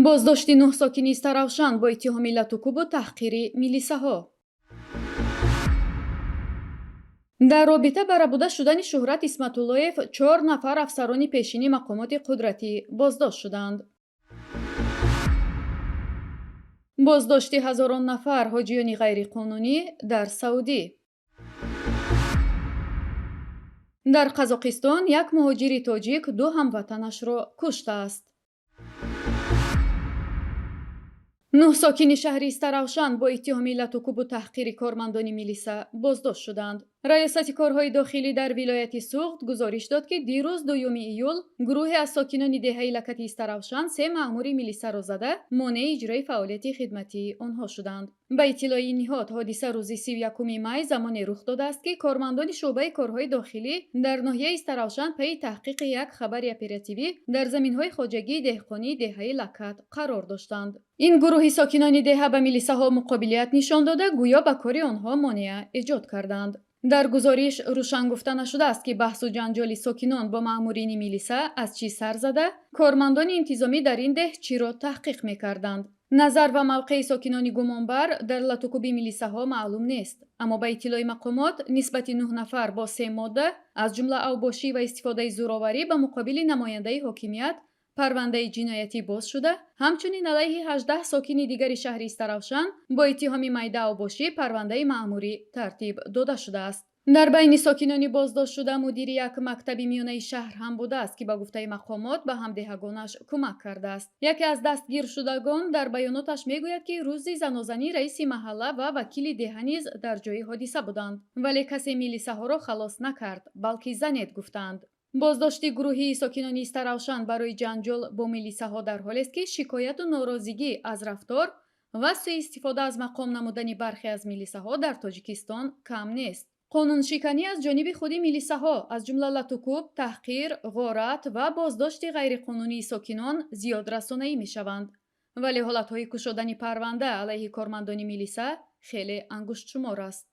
Боздошти нӯҳ сокини Истаравшан бо иттиҳоми латукӯбу таҳқири милисаҳо. Дар робита ба рабуда шудани Шуҳрат Исматуллоев чор нафар афсарони пешини мақомоти қудратӣ боздошт шуданд. Боздошти ҳазорон нафар ҳоҷиёни ғайриқонунӣ дар Саудӣ. Дар Қазоқистон як муҳоҷири тоҷик ду ҳамватанашро куштааст. Нӯҳ сокини шаҳри Истаравшан бо иттиҳоми латукӯбу таҳқири кормандони милиса боздошт шуданд. Раёсати корҳои дохилӣ дар вилояти Суғд гузориш дод, ки дирӯз, 2 июл, гурӯҳе аз сокинони деҳаи Лакати Истаравшан се маъмури милисаро зада, монеи иҷрои фаъолияти хидматии онҳо шуданд. Ба иттилои ин ниҳод, ҳодиса рӯзи 31 май замоне рух додааст, ки кормандони шӯъбаи корҳои дохилӣ дар ноҳияи Истаравшан пайи таҳқиқи як хабари оперативӣ дар заминҳои хоҷагии деҳқонии деҳаи Лакат қарор доштанд. Ин гурӯҳи сокинони деҳа ба милисаҳо муқобилият нишон дода, гӯё ба кори онҳо монеа эҷод карданд. Дар гузориш рӯшан гуфта нашудааст, ки баҳсу ҷанҷоли сокинон бо маъмурини милиса аз чӣ сар зада, кормандони интизомӣ дар ин деҳ чиро таҳқиқ мекарданд. Назар ва мавқеи сокинони гумонбар дар латукӯби милисаҳо маълум нест, аммо ба иттилои мақомот, нисбати нӯҳ нафар бо се модда, аз ҷумла авбошӣ ва истифодаи зӯроварӣ ба муқобили намояндаи ҳокимият, парвандаи ҷиноятӣ боз шуда, ҳамчунин алайҳи 18 сокини дигари шаҳри Истаравшан бо иттиҳоми майда авбошӣ парвандаи маъмурӣ тартиб дода шудааст. Дар байни сокинони боздоштшуда мудири як мактаби миёнаи шаҳр ҳам будааст, ки ба гуфтаи мақомот ба ҳамдеҳагонаш кӯмак кардааст. Яке аз дастгиршудагон дар баёноташ мегӯяд, ки рӯзи занозанӣ раиси маҳалла ва вакили деҳа низ дар ҷои ҳодиса буданд, вале касе милисаҳоро халос накард, балки занед гуфтаанд. Боздошти гурӯҳии сокинони Истаравшан барои ҷанҷол бо милисаҳо дар ҳолест, ки шикояту норозигӣ аз рафтор ва сӯистифода аз мақом намудани бархе аз милисаҳо дар Тоҷикистон кам нест. Қонуншиканӣ аз ҷониби худи милисаҳо, аз ҷумла латукӯб, таҳқир, ғорат ва боздошти ғайриқонунии сокинон зиёд расонаӣ мешаванд, вале ҳолатҳои кушодани парванда алайҳи кормандони милиса хеле ангуштшумор аст.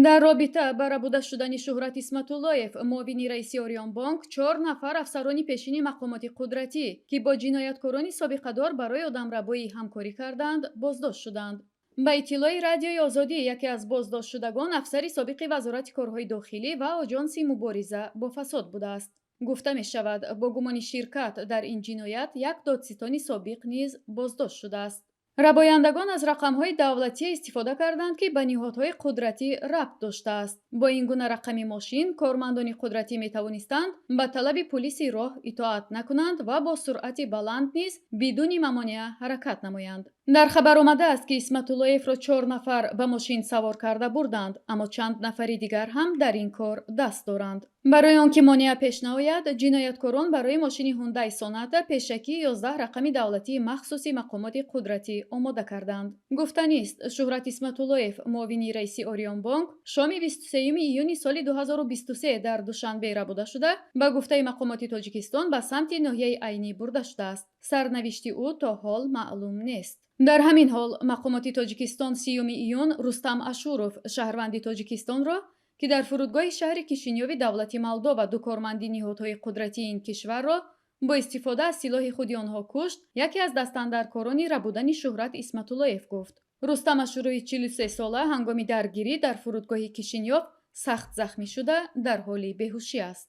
Дар робита ба рабуда шудани Шуҳрат Исматуллоев, муовини раиси Ориёнбонк, чор нафар афсарони пешини мақомоти қудратӣ, ки бо ҷинояткорони собиқадор барои одамрабоӣ ҳамкорӣ карданд, боздошт шуданд. Ба иттилои Радиои Озодӣ, яке аз боздоштшудагон афсари собиқи Вазорати корҳои дохилӣ ва Оҷонси мубориза бо фасод будааст. Гуфта мешавад, бо гумони ширкат дар ин ҷиноят як додситони собиқ низ боздошт шудааст. Рабояндагон аз рақамҳои давлатие истифода карданд, ки ба ниҳодҳои қудратӣ рабт доштааст. Бо ин гуна рақами мошин кормандони қудратӣ метавонистанд ба талаби пулиси роҳ итоат накунанд ва бо суръати баланд низ бидуни мамониа ҳаракат намоянд. Дар хабар омадааст, ки Исматуллоевро чор нафар ба мошин савор карда бурданд, аммо чанд нафари дигар ҳам дар ин кор даст доранд. Барои он ки монеа пеш наояд, ҷинояткорон барои мошини Ҳундай Соната пешакӣ 11 рақами давлатии махсуси мақомоти қудратӣ омода карданд. Гуфтанист, Шуҳрат Исматуллоев, муовини раиси Ориёнбонк, шоми 23 июни соли 2023 дар Душанбе рабуда шуда, ба гуфтаи мақомоти Тоҷикистон, ба самти ноҳияи Айнӣ бурда шудааст. Сарнавишти ӯ то ҳол маълум нест. Дар ҳамин ҳол, мақомоти Тоҷикистон 30 июн Рустам Ашуров, шаҳрванди Тоҷикистонро, ки дар фурудгоҳи шаҳри Кишинёви давлати Молдова ду корманди ниҳодҳои қудратии ин кишварро бо истифода аз силоҳи худи онҳо кушт, яке аз дастандаркорони рабудани Шуҳрат Исматуллоев гуфт. Рустам Ашурови 43 сола ҳангоми даргирӣ дар фурудгоҳи Кишинёв сахт захмӣ шуда, дар ҳоли беҳушӣ аст.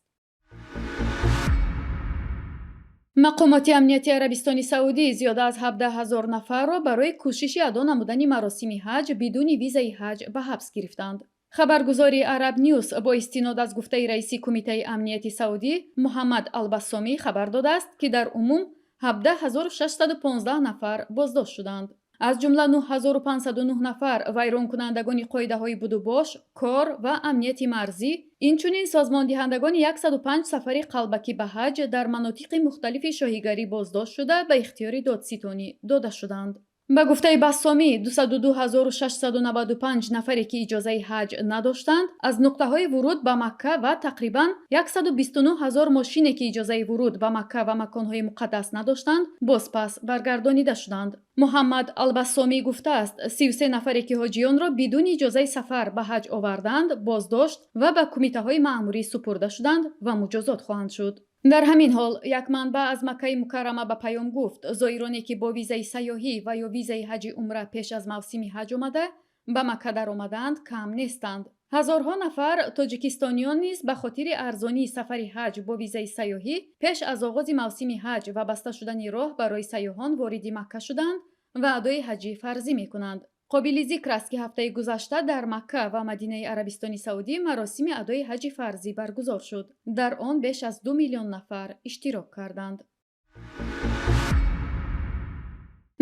Мақомоти амнияти Арабистони Саудӣ зиёда аз 17 ҳазор нафарро барои кӯшиши адо намудани маросими ҳаҷ бидуни визаи ҳаҷ ба ҳабс гирифтанд. Хабаргузории Араб Нюс бо истинод аз гуфтаи раиси Кумитаи амнияти Саудӣ Муҳаммад Албассомӣ хабар додааст, ки дар умум 17 615 нафар боздошт шуданд. Аз ҷумла 9509 нафар вайронкунандагони қоидаҳои будубош, кор ва амнияти марзӣ, инчунин созмондиҳандагони 105 сафари қалбакӣ ба ҳаҷ дар манотиқи мухталифи шоҳигарӣ боздошт шуда, ба ихтиёри додситонӣ дода шуданд. Ба гуфтаи Бассомӣ, 202 695 нафаре, ки иҷозаи ҳаҷ надоштанд, аз нуқтаҳои вуруд ба Макка ва тақрибан 129 ҳазор мошине, ки иҷозаи вуруд ба Макка ва маконҳои муқаддас надоштанд, бозпас баргардонида шуданд. Муҳаммад Албассомӣ гуфтааст, 33 нафаре, ки ҳоҷиёнро бидуни иҷозаи сафар ба ҳаҷ оварданд, боздошт ва ба кумитаҳои маъмурӣ супурда шуданд ва муҷозот хоҳанд шуд. Дар ҳамин ҳол як манбаъ аз Маккаи Мукаррама ба Паём гуфт, зоироне ки бо визаи сайёҳӣ ва ё визаи ҳаҷи умра пеш аз мавсими ҳаҷ омада ба Макка даромадаанд, кам нестанд. Ҳазорҳо нафар тоҷикистониён низ ба хотири арзонии сафари ҳаҷ бо визаи сайёҳӣ пеш аз оғози мавсими ҳаҷ ва баста шудани роҳ барои сайёҳон вориди Макка шуданд ва адои ҳаҷи фарзӣ мекунанд. Қобили зикр аст, ки ҳафтаи гузашта дар Макка ва Мадинаи Арабистони Саудӣ маросими адои ҳаҷи фарзӣ баргузор шуд. Дар он беш аз 2 миллион нафар иштирок карданд.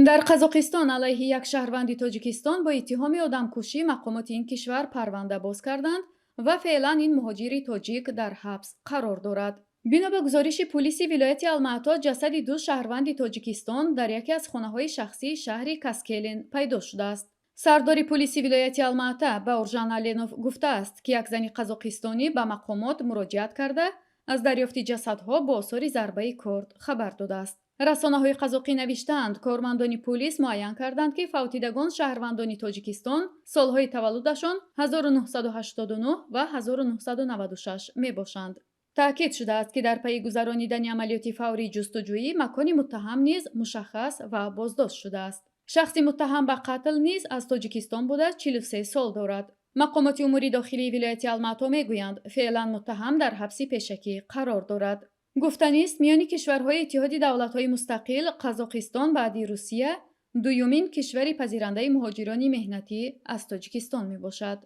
Дар Қазоқистон алайҳи як шаҳрванди Тоҷикистон бо иттиҳоми одамкушӣ мақомоти ин кишвар парванда боз карданд ва феълан ин муҳоҷири тоҷик дар ҳабс қарор дорад. Бино ба гузориши пулиси вилояти Алмаато, ҷасади ду шаҳрванди Тоҷикистон дар яке аз хонаҳои шахсии шаҳри Каскелен пайдо шудааст. Сардори пулиси вилояти Алмаата Бауржан Аленов гуфтааст, ки як зани қазоқистонӣ ба мақомот муроҷиат карда, аз дарёфти ҷасадҳо бо осори зарбаи корд хабар додааст. Расонаҳои қазоқӣ навиштаанд, кормандони пулис муайян карданд, ки фавтидагон шаҳрвандони Тоҷикистон, солҳои таваллудашон 1989 ва 1996 мебошанд. Таъкид шудааст, ки дар пайи гузаронидани амалиёти фаврии ҷустуҷӯӣ макони муттаҳам низ мушаххас ва боздошт шудааст. Шахси муттаҳам ба қатл низ аз Тоҷикистон буда, 43 сол дорад. Мақомоти умури дохилии вилояти Алмато мегӯянд, феълан муттаҳам дар ҳабси пешакӣ қарор дорад. Гуфтанист, миёни кишварҳои Иттиҳоди Давлатҳои Мустақил Қазоқистон баъди Русия дуюмин кишвари пазирандаи муҳоҷирони меҳнатӣ аз Тоҷикистон мебошад.